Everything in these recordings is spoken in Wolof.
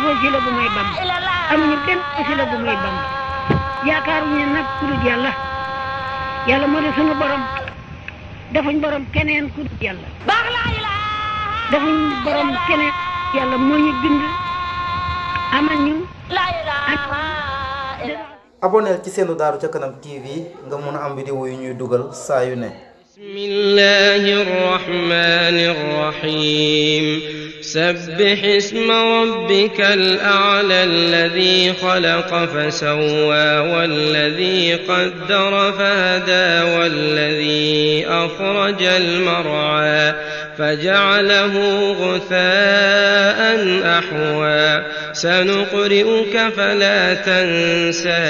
wasila bu may Bamba amuñu benn wasila bu may Bamba yaakaaruñu nag ku dul yàlla yàlla moo di sunu borom defuñ borom keneen ku dul yàlla defuñ borom keneen yàlla moo ñu bind amal ñu aboneel ci seenu Daaru ca Kanam TV nga mun a am vidéo yu ñuy dugal saa yu ne. bismillahir rahmanir rahim sabbih isma rabbikal a'la alladhi khalaqa fasawwa walladhi qaddara fahada walladhi akhrajal mar'a فجعله غثاء أحوى سنقرئك فلا تنسى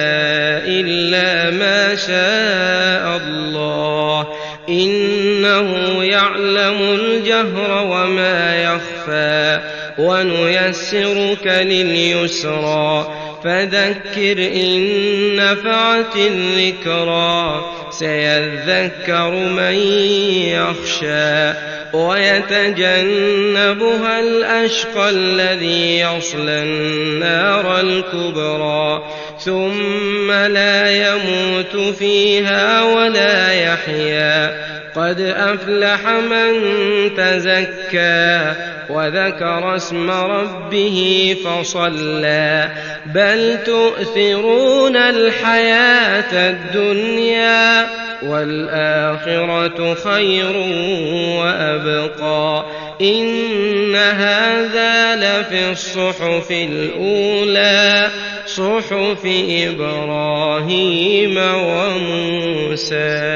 إلا ما شاء الله إنه يعلم الجهر وما يخفى ونيسرك لليسرى فذكر إن نفعت الذكرى سيذكر من يخشى ويتجنبها الأشقى الذي يصلى النار الكبرى ثم لا يموت فيها ولا يحيا قد أفلح من تزكى وذكر اسم ربه فصلى بل تؤثرون الحياة الدنيا والآخرة خير وأبقى إن هذا لفي الصحف الأولى صحف إبراهيم وموسى.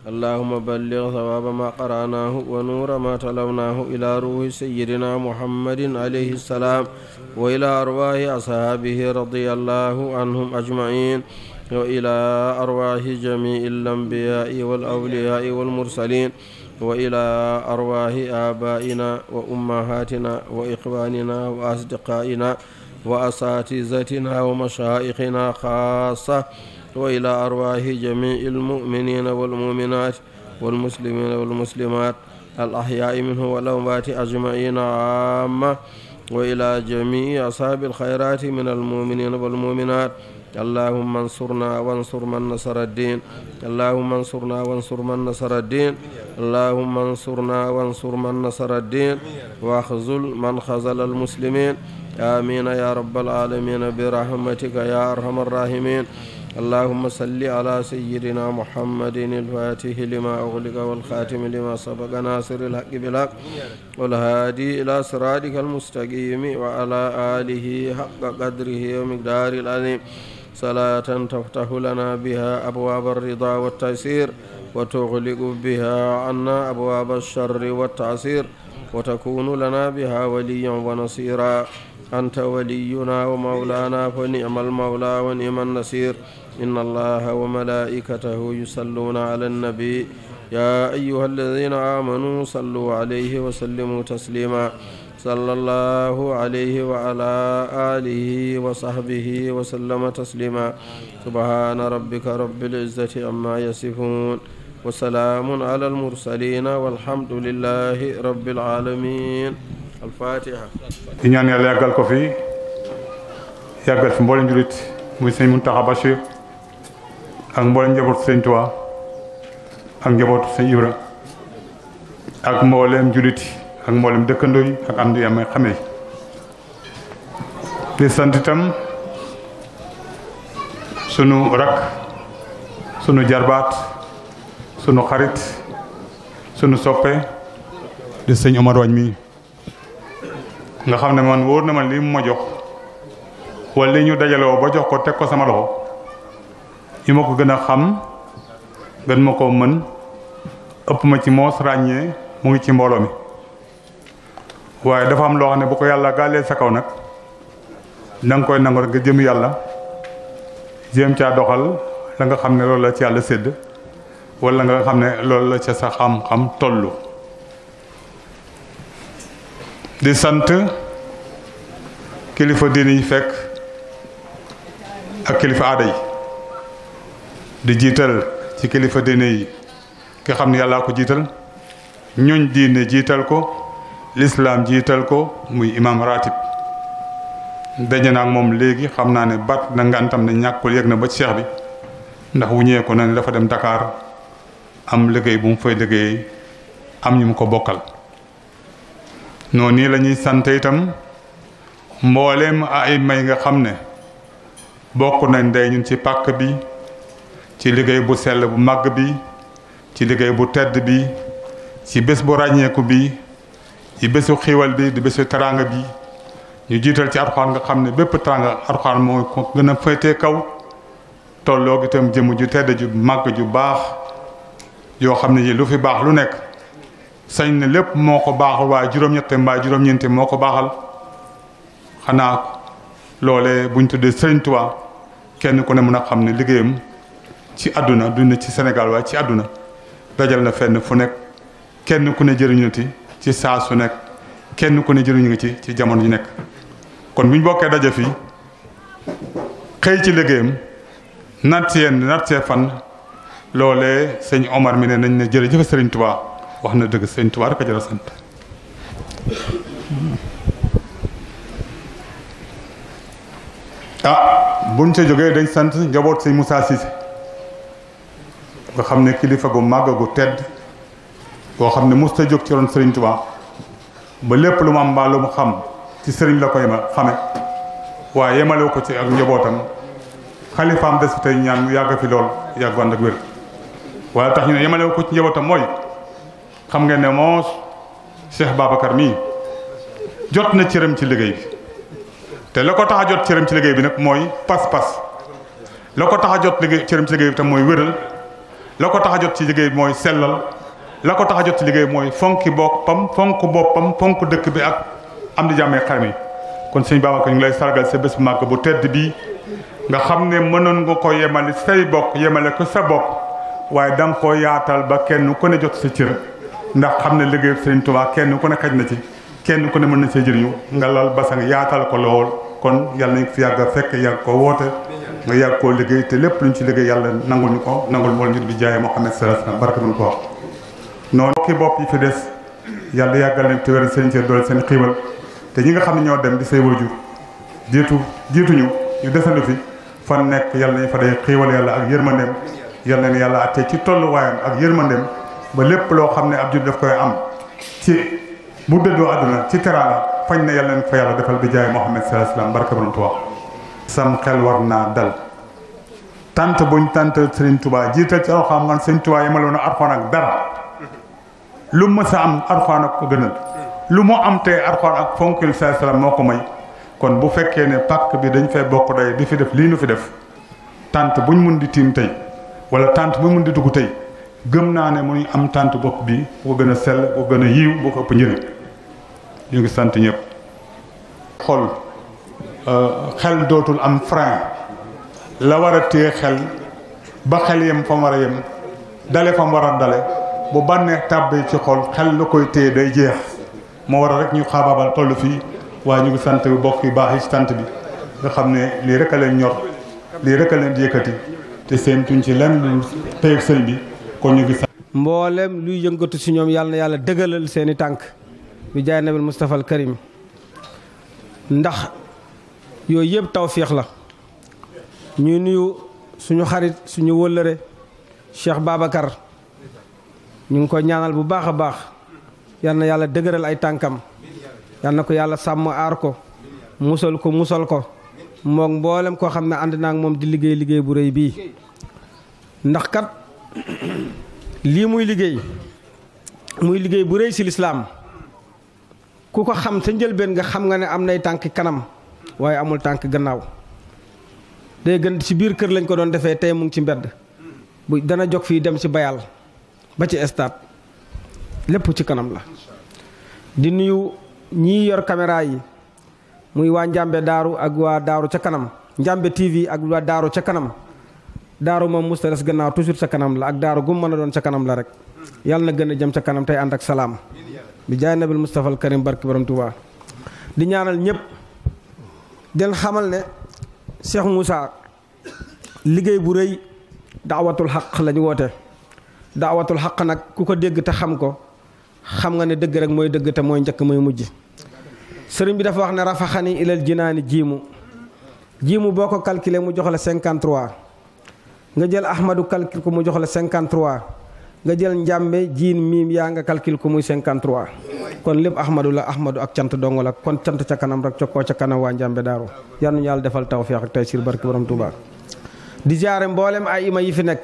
اللهم بلغ ثواب ما قرأناه ونور ما تلوناه إلى روح سيدنا محمد عليه السلام وإلى أرواح أصحابه رضي الله عنهم أجمعين وإلى أرواح جميع الأنبياء والأولياء والمرسلين وإلى أرواح آبائنا وأمهاتنا وإخواننا وأصدقائنا وأساتذتنا ومشايخنا خاصة وإلى أرواح جميع المؤمنين والمؤمنات والمسلمين والمسلمات الأحياء منه والأموات أجمعين عامة وإلى جميع أصحاب الخيرات من المؤمنين والمؤمنات. اللهم انصرنا وانصر من نصر الدين اللهم انصرنا وانصر من نصر الدين اللهم انصرنا وانصر من نصر الدين واخذل من خذل المسلمين آمين يا رب العالمين برحمتك يا أرحم الراحمين. اللهم صل على سيدنا محمد الفاتح لما أغلق والخاتم لما سبق ناصر الحق بالحق والهادي إلى صراطك المستقيم وعلى آله حق قدره ومقدار العظيم صلاة تفتح لنا بها أبواب الرضا والتيسير وتغلق بها عنا أبواب الشر والتعسير وتكون لنا بها وليا ونصيرا أنت ولينا ومولانا فنعم المولى ونعم النصير. إن الله وملائكته يصلون على النبي يا أيها الذين آمنوا صلوا عليه وسلموا تسليما صلى الله عليه وعلى آله وصحبه وسلم تسليما سبحان ربك رب العزة عما يصفون وسلام على المرسلين والحمد لله رب العالمين. الفاتحة. di ñaan yàlla yàggal ko fi yàggal fi mboolem julit muy sëñ Muntaxa Bachir ak mboolem njabootu sëñ Tuubaa ak njabootu sëñ Ibra ak mboolem julit ak mboolem dëkkandoo yi ak am di am xame di sant itam sunu rak sunu jarbaat sunu xarit sunu soppe di sëñ Omar Wañ mi nga xam ne man wóor na man li mu ma jox wala li ñu dajaloo ba jox ko teg ko sama loxo yi ma ko gën a xam gën ma ko mën ëpp ma ci moos ràññee mu ngi ci mbooloo mi waaye dafa am loo xam ne bu ko yàlla gàllee sa kaw nag danga koy nangu rek nga jëm yàlla jéem caa doxal la nga xam ne loolu la ci yàlla sédd wala nga xam ne loolu la ca sa xam-xam tollu di sant kilifa diine yi fekk ak kilifa aada yi di jiital ci kilifa diine yi ki xam ne yàllaa ko jiital ñooñ diine jiital ko lislaam jiital ko muy imam ratib daje na ak moom léegi xam naa ne bat na ngantam ne ñàkkul yegg na ba cheikh bi ndax wuñee ko na ne dafa dem Dakar am liggéey bu mu fay liggéey am ñu mu ko bokkal noonu nii la ñuy sant itam mbooleem ay may nga xam ne bokk nañ day ñun ci pàkk bi ci liggéey bu sell bu màgg bi ci liggéey bu tedd bi ci bés bu ràññeeku bi ci bésu xiiwal bi di bésu teraanga bi ñu jiital ci Alxuraan nga xam ne bépp teraanga Alxuraan moo ko gën a féetee kaw tolloo itam jëmm ju tedd ju màgg ju baax yoo xam ne yi lu fi baax lu nekk sañ ne lépp moo ko baaxal waaye juróom-ñette mbaa juróom-ñeenti moo ko baaxal xanaa loole buñ tuddee Sëriñ Tuubaa kenn ku ne mën a xam ne liggéeyam ci àdduna du ne ci Sénégal waaye ci àdduna dajal na fenn fu nekk kenn ku ne jëriñati ci saa su nekk kenn ku ne jëriñu ngi ci jamono ji nekk kon buñ bokkee daje fii xëy ci liggéeyam natt see fan loolee sëñ Omar mi ne nañ ne jërëjëf Sëriñ Tuubaa wax na dëgg Sëriñ Tuubaa rek a jërë sant buñ ca jógee dañ sant njaboot sëñ Moussa Cissé nga xam ne kilifa gu màgg gu tedd boo xam ne musta jóg ci ron Sëriñ Tuubaa ba lépp lu mu am mbaa lu mu xam ci sëriñ la koy xame waaye yemale ko ci ak njabootam xalifaam des fi tey ñaan mu yàgg fi lool yàgg ànd ak wér waaye tax ñu ne yemale ko ci njabootam mooy xam ngeen ne moo Cheikh Babacar mii jot na cëram ci liggéey bi te la ko tax a jot cëram ci liggéey bi nag mooy pas-pas la ko tax a jot cëram ci liggéey bi tam mooy wéral la ko tax a jot ci liggéey bi mooy sellal la ko tax a jot ci liggéey bi mooy fonki boppam fonk dëkk bi ak am di jàmmee xaram yi kon sëñ Babacar ñu ngi lay sargal sa bés bu màgg bu tedd bii nga xam ne mënoon nga ko yemale say bokk yemale ko sa bokk waaye da nga koo yaatal ba kenn ku ne jot sa cër ndax xam ne liggéey Sëriñ Tuubaa kenn ku ne xaj na ci kenn ku ne mën na see jëriñu nga lal basang yaatal ko lool kon yàlla nañ fi yàgg a fekk yàgg ko woote nga yàgg koo liggéey te lépp luñ ci liggéey yàlla nangul ñu ko nangul mool ñu bi jaay Muhammad sallallahu alayhi wasallam barke mun ko wax noonu ki bopp yi fi des yàlla yàggal nañ te wéral seen cër doole seen xiiwal te ñi nga xam ne ñoo dem di say wajur jiituñu ñu desandu fi fan nekk yàlla nañ fa day xiiwal yàlla ak yërmandeem yàlla na yàlla attee ci tolluwaayam ak yërmandeem ba lépp loo xam ne ab jur daf koy am ci bu dëddoo àdduna ci teraanga fañ na yàlla nañ fa yàlla defal bi jaay Muhammad sallallahu alayhi wasallam barke borom Tuubaa sam xel war naa dal tant buñ tant Sëriñ Tuubaa jiital ci Alxuraan man Sëriñ Tuubaa yemaloon na Alxuraan ak dara lu mës a am Alxuraan ak ko gënal lu mu am tey Alxuraan ak fonkil sallallahu alayhi wasallam moo ko may kon bu fekkee ne pàkk bi dañ fay bokk day di fi def lii nu fi def tant buñ mun di tiim tey wala tant buñ mun di dugg tey gëm naa ne muy am tant bopp bi bu ko gën a sell bu ko gën a yiiw bu ko ëpp njëriñ ñu ngi sant ñëpp xol xel dootul am frein la war a téye xel ba xel yem fa mu war a yem dale fa mu war a dale bu bànneex tàbbee ci xol xel la koy téye day jeex moo war a rek ñu xaabaabal toll fii waaye ñu ngi sant bokk yu baax yi ci tant bi nga xam ne lii rek a leen ñor lii rek a leen di yëkkati te seen tuñ ci lenn lu tey sëñ bi kon ñu ngi sant mboolem luy yëngatu si ñoom yàlla na yàlla dëggalal seeni tànk bi jaay nabil Mustafa al Karim ndax yooyu yëpp tawféex la ñuy nuyu suñu xarit suñu wëllëre Cheikh Babacar ñu ngi ko ñaanal bu baax a baax yal na yàlla dëgëral ay tànkam yal na ko yàlla sàmm aar ko musal ko moog mboolem koo xam ne ànd naa ak moom di liggéey bu rëy bii ndax kat lii muy liggéey bu rëy si lislaam ku ko xam sa njëlbeen nga xam nga ne am nay tànk kanam waaye amul tànk gannaaw day gën ci biir kër lañ ko doon defee tey mu ngi ci mbedd bu dana jóg fii dem ci bayal ba ci stade lépp ci kanam la di nuyu ñii yor caméra yi muy waa Njàmbe Daaru ak waa Daaru ca kanam Njàmbe TV ak waa Daaru ca kanam Daaru moom musta des gannaaw toujours ca kanam la ak Daaru gum mën a doon ca kanam la rek yàlla na gën a jëm ca kanam tey ànd ak salaam bi jaay nabil Mustafa al Karim barki borom Tuubaa di ñaanal ñëpp den xamal ne Cheikh Moussa liggéey bu rëy daawatul xaq lañu woote daawatul xaq nag ku ko dégg te xam ko xam nga ne dëgg rek mooy dëgg te mooy njëkk mooy mujj. sëriñ bi dafa wax ne rafaxani ilal jinaani jiimu boo ko calculé mu jox la 53 nga jël ahmadu calcul ko mu jox la 53 nga jël njàmbe jiin miim yaa nga calcul ko muy 53 kon lépp ahmadu la ahmadu ak cant dong la kon cant ca kanam rek cokkoo ca kanam waa njàmbe daaru yal nañu yàlla defal tawfiix ak taysiir barke borom Tuubaa. di jaare mboolem ay ima yi fi nekk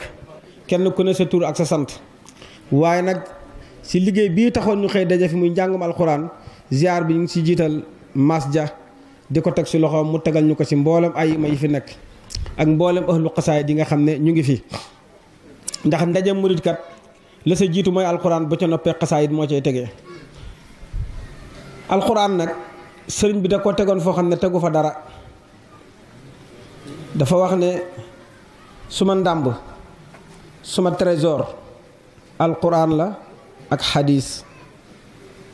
kenn ku ne sa tur ak sa sant waaye nag si liggéey bii taxoon ñu xëy daje fi muy njàngum alxuraan ziar bi ñu ngi si jiital Mass Dia di ko teg si loxoom mu tegal ñu ko si mboolem ay ima yi fi nekk ak mboolem ahlu xasaay di nga xam ne ñu ngi fi ndax ndaje murit kat la sa jiitu mooy alxuraan ba ca noppee xasaayit moo cay tegee. alxuraan nag sëriñ bi da ko tegoon foo xam ne tegu fa dara dafa wax ne suma ndàmb suma trésor alxuraan la ak xadiis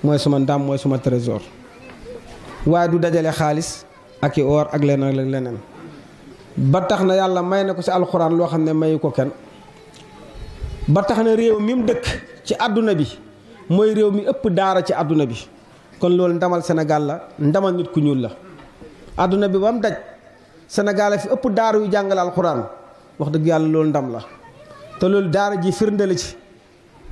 mooy suma ndàmb mooy suma trésor waaye du dajale xaalis ak i or ak leneen ak leneen ba tax na yàlla may na ko ci alxuraan loo xam ne mayu ko kenn ba tax na réew mi mu dëkk ci àdduna bi mooy réew mi ëpp daara ci àdduna bi kon loolu ndamal Sénégal la ndamal nit ku ñuul la àdduna bi ba mu daj Sénégal fi ëpp daara yu jàngale alxuraan wax dëgg yàlla loolu ndam la te loolu daara ji firnde la ci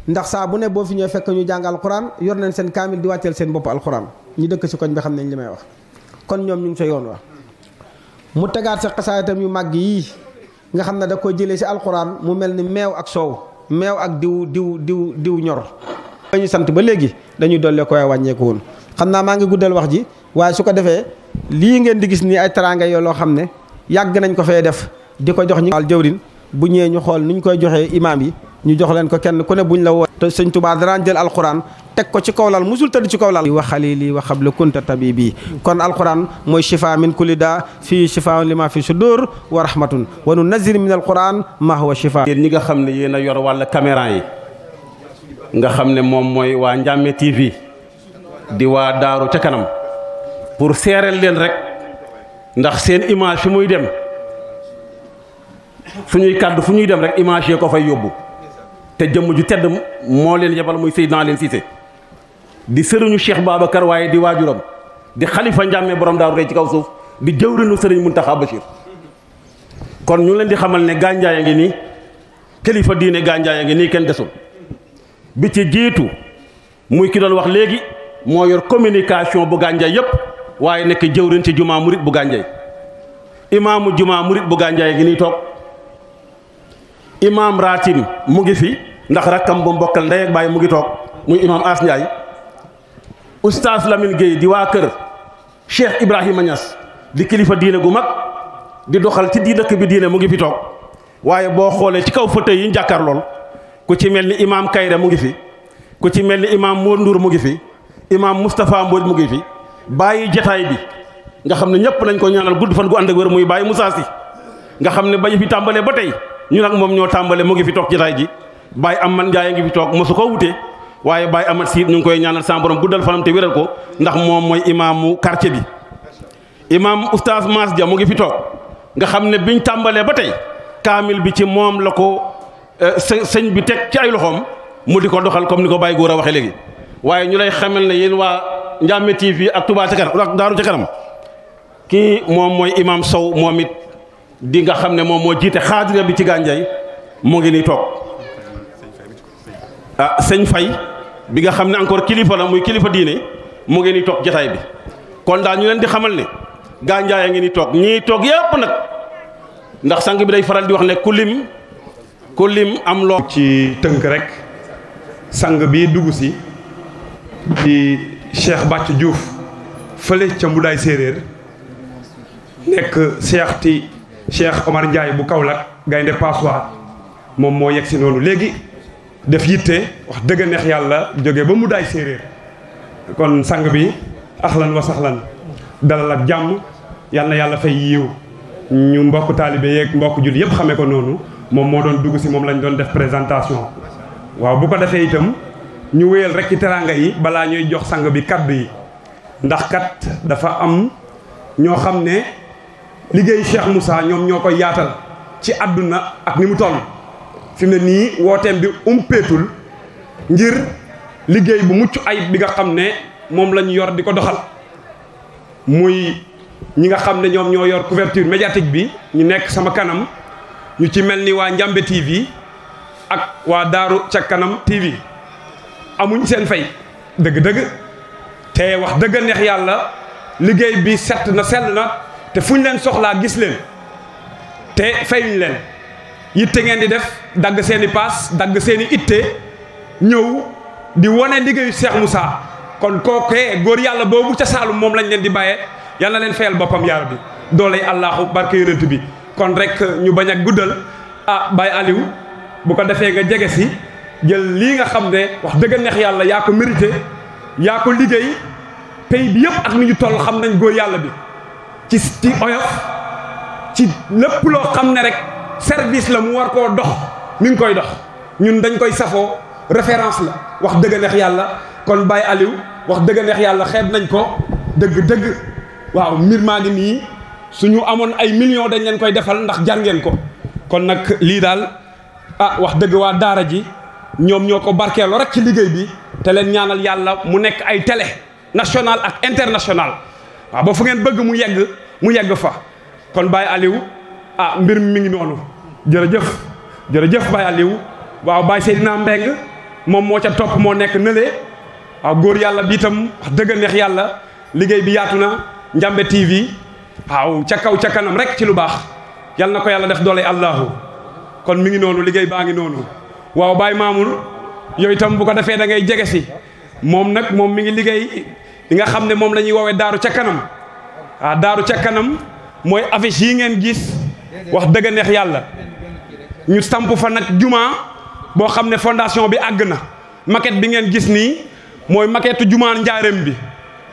ndax saa bu ne boo fi ñëwee fekk ñu jàng alxuraan yor nañ seen kaamil di wàcceel seen bopp alxuraan ñi dëkk ci koñ bi xam nañ li may wax kon ñoom ñu ngi sa yoon wa mu tegaat sa xasaayitam yu màgg yii nga xam ne da ko jëlee ci alxuraan mu mel ni meew ak soow meew ak diw ñor ñu sant ba léegi dañuy dollee koy wàññeeku woon xam naa maa ngi guddal wax ji waaye su ko defee lii ngeen di gis nii ay teraanga yoo loo xam ne yàgg nañ ko fee def di ko jox ñi al jawrin bu ñëwee ñu xool ni ñu koy joxee imaam yi ñu jox leen ko kenn ku ne buñ la woo te sëñ Tuubaa danaan jël alxuraan teg ko ci kaw lal musul tëdd ci kaw lal wa xalili wa xabla kunta tabibi kon alxuraan mooy shifa min kulli daa fii shifa lima fi sudur wa rahmatun wa nunazir min alxuraan ma huwa shifa. yéen ñi nga xam ne yéen a yor wàll caméra yi nga xam ne moom mooy waa Ndiamé TV di waa Daaru ca kanam pour seereel leen rek ndax seen image fi muy dem suñuy kàddu fu ñuy dem rek image yee ko fay yóbbu te jëmm ju tedd moo leen yebal muy Seydina leen Cissé di sëriñu Cheikh Babacar waaye di waajuram di xalifa Ndiamé borom daaru tey ci kaw suuf di jëwrinu sëriñ Muntaxa Bachir kon ñu leen di xamal ne gànjaay a ngi nii kilifa diine gànjaay a ngi nii kenn desul bi ci jiitu muy ki doon wax léegi moo yor communication bu gànjaay yépp waaye nekk jëwrin ci jumaa murit bu gànjaay imaamu jumaa murit bu gànjaay ngi nii toog imaam Ratim mu ngi fi ndax rakkam bu mbokkal ndey ak baay mu ngi toog muy imaam As Ndiaye oustaz Lamine Gueye di waa kër Cheikh Ibrahima Niass di kilifa diine gu mag di doxal ci di dëkk bi diine mu ngi fi toog waaye boo xoolee ci kaw fauteuil yi njàkkaar lool ku ci mel ni imaam Kayre mu ngi fi ku ci mel ni imaam Mour Ndour mu ngi fi imaam Moustapha Mbodj mu ngi fi bàyyi jataay bi nga xam ne ñëpp nañ ko ñaanal gudd fan gu ànd ak wér muy bàyyi Moussa Sy nga xam ne ba ñu fi tàmbalee ba tey ñu nag moom ñoo tàmbale mu ngi fi toog jataay ji Baye Amad Ndiaye ngi fi toog mosu ko wute waaye Baye Amad Sy ñu ngi koy ñaanal sa borom guddal fanam te wéral ko ndax moom mooy imaamu quartier bi imaam oustaz Mass Dia mu ngi fi toog nga xam ne biñ tàmbalee ba tey kaamil bi ci moom la ko sëñ bi teg ci ay loxoom mu di ko doxal comme ni ko Baye Góor a waxee léegi waaye ñu lay xamal ne yéen waa Ndiamé TV ak Touba ca kanam ak Daaru ca kanam kii moom mooy imam Sow moom it di nga xam ne moom moo jiite xaadira bi ci Gànjaay mu ngi nii toog sëñ Fay bi nga xam ne encore kilifa la muy kilifa diine mu ngi nii toog jataay bi kon daal ñu leen di xamal ne Gànjaay a ngi nii toog ñii toog yépp nag ndax sang bi day faral di wax ne ku lim am loo ci tënk rek sang bi dugg si di Cheikh Bàcc Diouf fële ca Mbudaay Séeréer nekk Cheikh Omar Ndiaye bu Kaolack gaynde Passoir moom moo yegg si noonu léegi def yitte wax dëgg neex yàlla jóge ba Mbudaay Séeréer kon sang bi axlan wa saxlan dalal ak jàmm yal na yàlla fay yiiw ñu mbokk taalibe yeeg mbokk julli yëpp xamee ko noonu moom moo doon dugg si moom lañ doon def présentation waaw bu ko defee itam ñu wéyal rek ci teraanga yi balaa ñuy jox sang bi kaddu yi ndax kat dafa am ñoo xam ne liggéey Cheikh Moussa ñoom ñoo koy yaatal ci àdduna ak ni mu toll fi mu ne nii wooteem bi umpeetul ngir liggéey bu mucc ayib bi nga xam ne moom lañu yor di ko doxal muy ñi nga xam ne ñoom ñoo yor couverture médiatique bi ñu nekk sama kanam ñu ci mel ni waa Njambe TV ak waa Daaru ca kanam TV amuñ seen fay dëgg-dëgg te wax dëgg neex yàlla liggéey bi set na sell na te fuñ leen soxlaa gis leen te fayuñ leen yitte ngeen di def dagg seeni paas dagg seeni itte ñëw di wane liggéeyu Cheikh Moussa kon kookee góor yàlla boobu ca Saalum moom lañ leen di bàyyee yàlla leen fayal boppam yaara bi dooley Allahu barke yonent bi kon rek ñu bañ a guddal Baye Aliou bu ko defee nga jege si jël lii nga xam ne wax dëgg neex yàlla yaa ko mérité yaa ko liggéey pays bi yëpp ak ni ñu toll xam nañ góor yàlla bi ci oyof ci lépp loo xam ne rek service la mu war koo dox mi ngi koy dox ñun dañ koy safoo référence la wax dëgg neex yàlla kon Baye Aliou wax dëgg neex yàlla xeeb nañ ko dëgg waaw mbir maa ngi nii suñu amoon ay millions dañ leen koy defal ndax jar ngeen ko kon nag lii daal wax dëgg waa daara ji ñoom ñoo ko barkeeloo rek ci liggéey bi te leen ñaanal yàlla mu nekk ay télé national ak international waaw ba fu ngeen bëgg mu yegg fa kon Baye Aliou mbir mi ngi noonu jërëjëf Baye Aliou waaw Baye Seydina Mbeng moom moo ca topp moo nekk nële waaw góor yàlla bi itam wax dëgg neex yàlla liggéey bi yaatu na Njambe TV waaw ca kaw ca kanam rek ci lu baax yal na ko yàlla def doole Allahu kon mi ngi noonu liggéey baa ngi noonu waaw Baye Mamour yooyu itam bu ko defee da ngay jege si moom nag moom mi ngi liggéey li nga xam ne moom la ñuy woowee daaru ca kanam daaru ca kanam mooy affiche yi ngeen gis wax dëgg neex yàlla ñu samp fa nag jumaa boo xam ne fondation bi àgg na maquette bi ngeen gis nii mooy maquette jumaa njaareem bi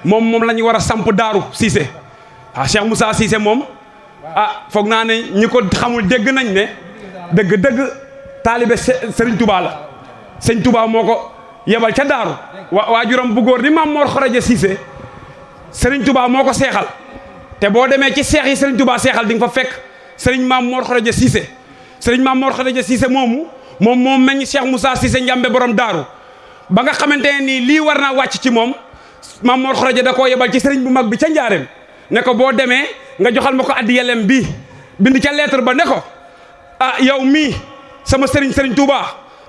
moom la ñu war a samp daaru Cissé Cheikh Moussa Cissé moom foog naa ne ñi ko xamul dégg nañ ne dëgg taalibe Serigne Touba la Serigne Touba moo ko yebal ca daaru waajuram bu góor di Maam Mor Khoroja Cissé Serigne Touba moo ko seexal te boo demee ci seex yi Serigne Touba seexal di nga fa fekk Serigne Maam Mor Khoroja Cissé Serigne Maam Mor Khoroja Cissé moom meññ Cheikh Moussa Cissé Njambe borom daaru ba nga xamante ne nii lii war naa wàcc ci moom Maam Mor Khoroja da koo yebal ci Serigne bu mag bi ca njaareem ne ko boo demee nga joxal ma ko addi yelem bii bind ca lettre ba ne ko yow mii sama Serigne Touba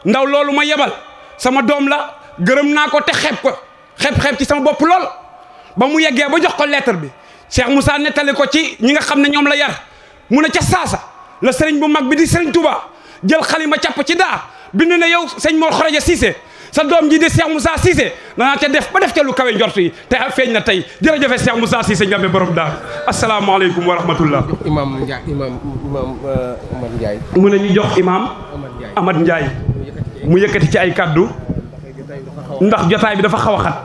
ndaw loolu ma yebal sama doom la gërëm naa ko te xeeb ci sama bopp lool ba mu yeggee ba jox ko lettre bi Cheikh Moussa nettali ko ci ñi nga xam ne ñoom la yar mu ne ca saasa la Serigne bu mag bi di Serigne Touba jël xalima capp ci daa bind ne yow sëñ Mor Khoroja Cissé sa doom ji di Cheikh Moussa Cissé danaa ca def ba def ca lu kawe njort yi te feeñ na tey jërëjëfe Cheikh Moussa Cissé Njambe borom daal asalaamaaleykum wa rahmatullah imam Amad Ndiaye mu ne ñu jox imam Amad Ndiaye mu yëkkati ci ay kaddu ndax jotaay bi dafa xaw a xat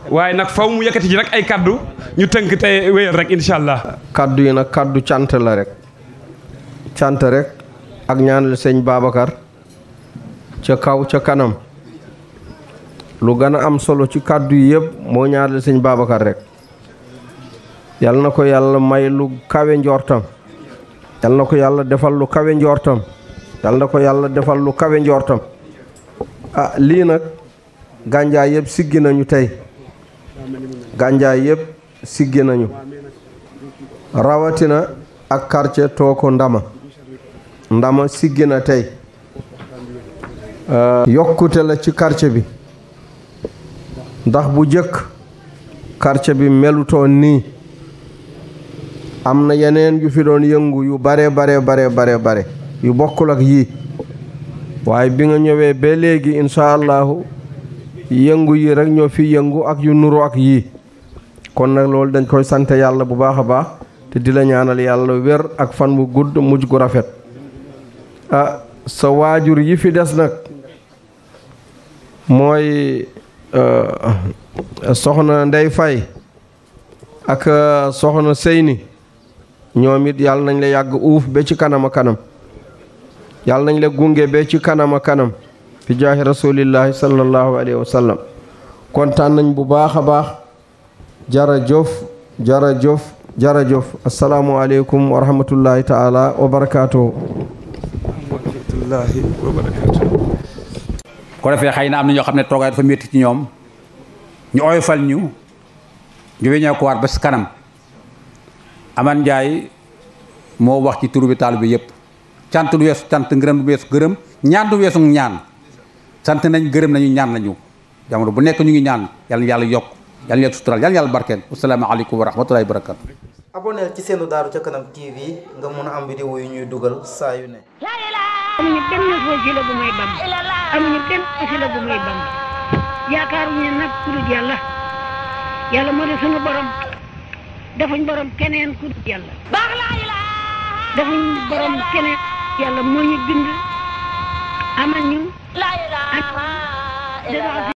waaye nag faw mu yëkkati ci rek ay kaddu ñu tënk te wéyal rek incha allah. kaddu yi nag kaddu cant la rek cant rek ak ñaanal sëñ Babacar ca kaw ca kanam lu gën a am solo ci kaddu yi yëpp moo ñaanal sëñ Babacar rek yal na ko yàlla may lu kawe njortam yal na ko yàlla defal lu kawe njortam yal na ko yàlla defal lu kawe njortam lii nag gànjaay yëpp siggi nañu tey gànjaay yëpp siggi nañu rawatina ak quartier Toko Ndama siggi na tey yokkute la ci quartier bi ndax bu jëkk quartier bi melutoon nii am na yeneen yu fi doon yëngu yu bare yu bokkul ak yii waaye bi nga ñëwee ba léegi incha allahu yëngu yi rek ñoo fi yëngu ak yu nuru ak yii kon nag loolu dañ koy sant yàlla bu baax a baax te di la ñaanal yàlla wér ak fan bu gudd mujj gu rafet sa waajur yi fi des nag mooy soxna Ndey Fay ak soxna Seyni ñoom it yàlla nañ la yàgg uuf ba ci kanam a kanam yàlla nañ la gunge ba ci kanam a kanam fi jaahi rasulillahi sallallahu alayhi wa sallam kontaan nañ bu baax a baax jarajëf assalaamu aleykum wa rahmatullahi taala wa barakaatuhu ko defee xëy na am na ñoo xam ne toogaay dafa métti ci ñoom ñu oyofal ñu weññee ko waat ba si kanam Aman Njaay moo wax ci turu bi taal bi yëpp cant du weesu cant ngërëm du weesu gërëm ñaan du weesu ñaan sant nañ gërëm nañu ñaan nañu jamono bu nekk ñu ngi ñaan yàlla yàlla yokk yàlla yàlla sutural yàlla yàlla barkeel asalaamaaleykum wa rahmatulahi wa barakatu aboneel ci seenu Daaru ca kanam TV nga mun a am vidéo yu ñuy dugal saa yu ne amuñu benn wasila bu may bam amuñu benn wasila bu may bam yaakaaruñu nag ku dul yàlla yàlla moo di sunu borom defuñ borom keneen ku dul yàlla defuñ borom keneen yàlla moo ñu bind amal ñu